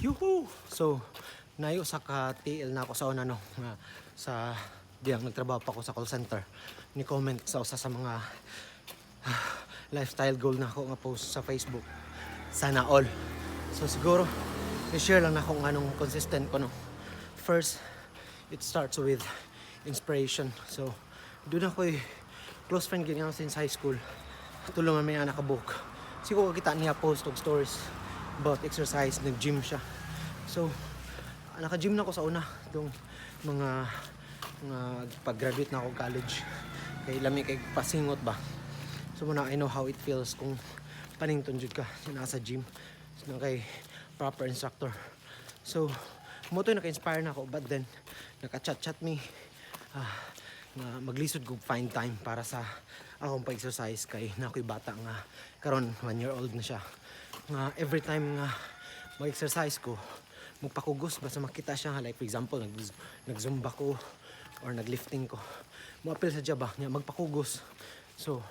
Yuhu! So, nayo sa ka TL na ako sa una, no, nga sa diyang nagtrabaho pa ako sa call center. Ni comment sa usa sa mga lifestyle goal na ako nga post sa Facebook. "Sana all." So siguro, i-share lang na kung anong consistent ko, no. First, it starts with inspiration. So, duna ko'y close friend ganyan since high school. Tulo man may anak ka. Siguro kita niya post og stories about exercise, nag-gym siya. So, naka-gym na ako sa una dong mga pag-graduate na ako college. Kay lami kay pasingot ba. So muna I know how it feels kung panington jud ka nasa gym. So, na kay proper instructor. So, mao to naka-inspire na ako, but then naka-chat-chat me nga maglisod ko find time para sa akong pag-exercise kay na ako'y bata nga karon 1 year old na siya, nga every time nga mag-exercise ko magpakugos basta makita siya nga, like for example, nag-zumba ko or nag-lifting ko, moapil sa ba nga magpakugos. So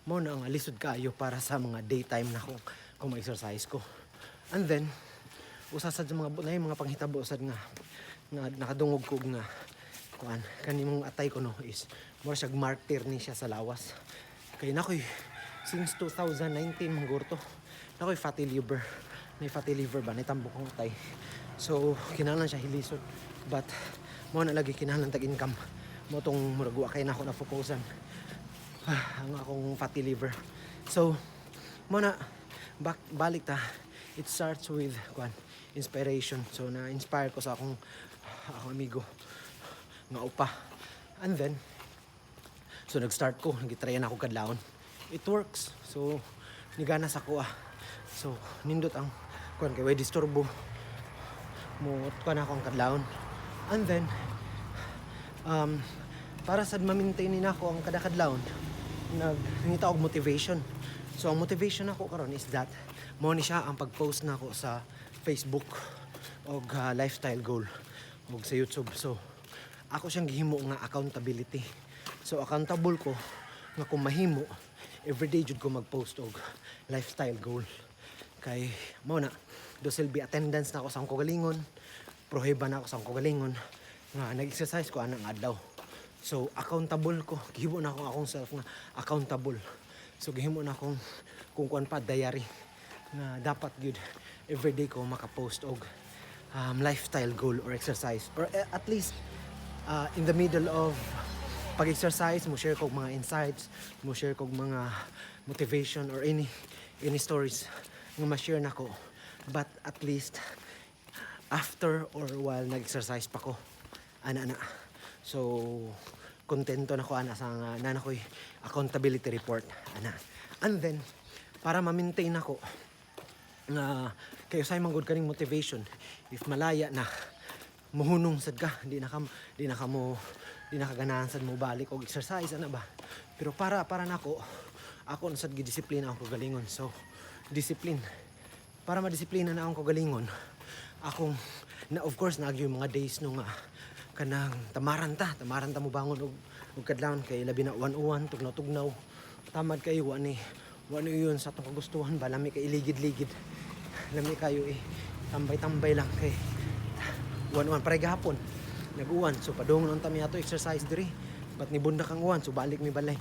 mao na ang lisod kaayo para sa mga daytime na kung mag-exercise ko. And then usa sad sa mga na mga panghitabo sad nga nakadungog ko nga kuan kani mong atay ko, no, is mura siya martyr ni siya sa lawas kay nakoy since 2019 manggurto nakoy fatty liver, may fatty liver ba, nitambok kong atay. So kinahanglan siya hilison, but mao na lagi kinahanglan tag income mo tong murag wa kay nako na focusan ang akong fatty liver. So mao na, back, balik ta, it starts with kuan, inspiration. So na inspire ko sa akong amigo nga upa. And then so nag-start ko, nag-try na ako kadlawon. It works. So nigana sa ko ah. So nindot ang kuan kay way disturbo mo kuan ako ang kadlawon. And then para sad ma-maintain ni nako ang kada kadlawon, nag og motivation. So ang motivation nako karon is that mo ni siya ang pag-post nako sa Facebook og lifestyle goal og sa YouTube. So ako siyang gihimo nga accountability. So accountable ko nga kung mahimo everyday jud ko mag-post og lifestyle goal kay mao na do silbi attendance na ako sa akong kagalingon, proheba na ako sa akong kagalingon nga nag-exercise ko anang adlaw. So accountable ko, gihimo na ako akong self nga accountable. So gihimo na akong kung kuan pa diary nga dapat gyud everyday ko maka-post og lifestyle goal or exercise or at least in the middle of pag-exercise mo share kog mga insights, mo share kog mga motivation or any stories nga ma-share nako, but at least after or while nag-exercise pa ko ana ana. So kontento na ko ana sa nga nana ko'y accountability report ana. And then para ma-maintain ako nga kayo say man gud kaning motivation, if malaya na muhunong sad ka, di na ka ganahan sad mo balik og exercise ana ba. Pero para nako, ako na sad gidisiplina akong kagalingon. So discipline, para madisiplina na akong kagalingon, akong na of course naag yung mga days no nga kanang tamaran ta mo bangon og kadlawon kay labi na 101 tugnaw-tugnaw, tamad kayo, wa ni yun sa atong kagustuhan ba. Lami kay iligid-ligid, lami kayo eh tambay-tambay lang kay 1-1 pare gahapon nag-uwan. So padung lang ta mi ato exercise diri, but nibundak ang uwan, so balik mi balay.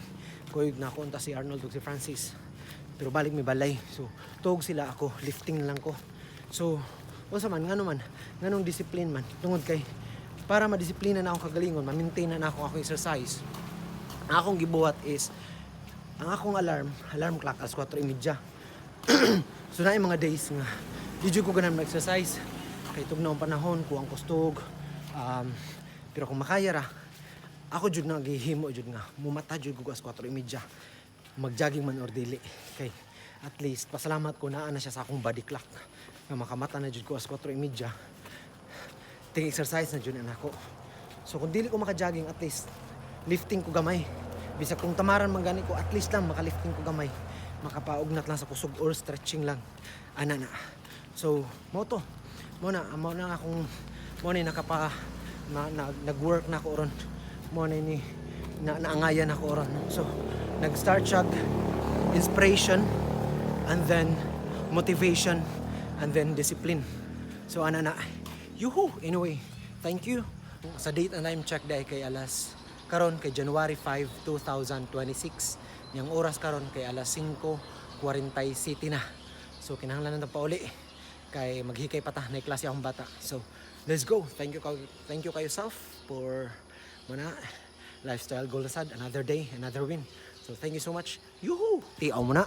Kuyog na ako unta si Arnold ug si Francis, pero balik mi balay. So tuog sila, ako lifting na lang ko. So unsa man, ngano man, nganong discipline man? Tungod kay para madisiplina na akong kagalingon, ma-maintain na ako akong exercise, ang akong gibuhat is ang akong alarm alarm clock alas 4:30. So na mga days nga di jud ko ganahan mag-exercise kay tugnaw ang panahon, kuwang kusog, pero kung makaya ra ako jud na gihimo jud nga mumata jud ko alas 4:30, magjogging man or dili, kay at least pasalamat ko naa na siya sa akong body clock nga makamata na jud ko alas 4:30, ting exercise na jud na ako. So kung dili ko maka-jogging, at least lifting ko gamay. Bisag kung tamaran man gani ko, at least lang makalifting ko gamay, makapaugnat lang sa kusog or stretching lang ana na. So mo to, mo na akong mo ni nakapa na, nag-work na ako ron, mo na ni na naangayan ako ron. So nag-start siya inspiration and then motivation and then discipline. So ana na. Yuhu! Anyway, thank you. Sa date and time check dahil kay alas karon kay January 5, 2026. Yang oras karon kay alas 5:47 na. So kinahanglan na pauli kay maghikay pa ta na klase akong bata. So let's go. Thank you kayo self for muna lifestyle goal sad, another day, another win. So thank you so much. Yuhu! Tiaw mo na.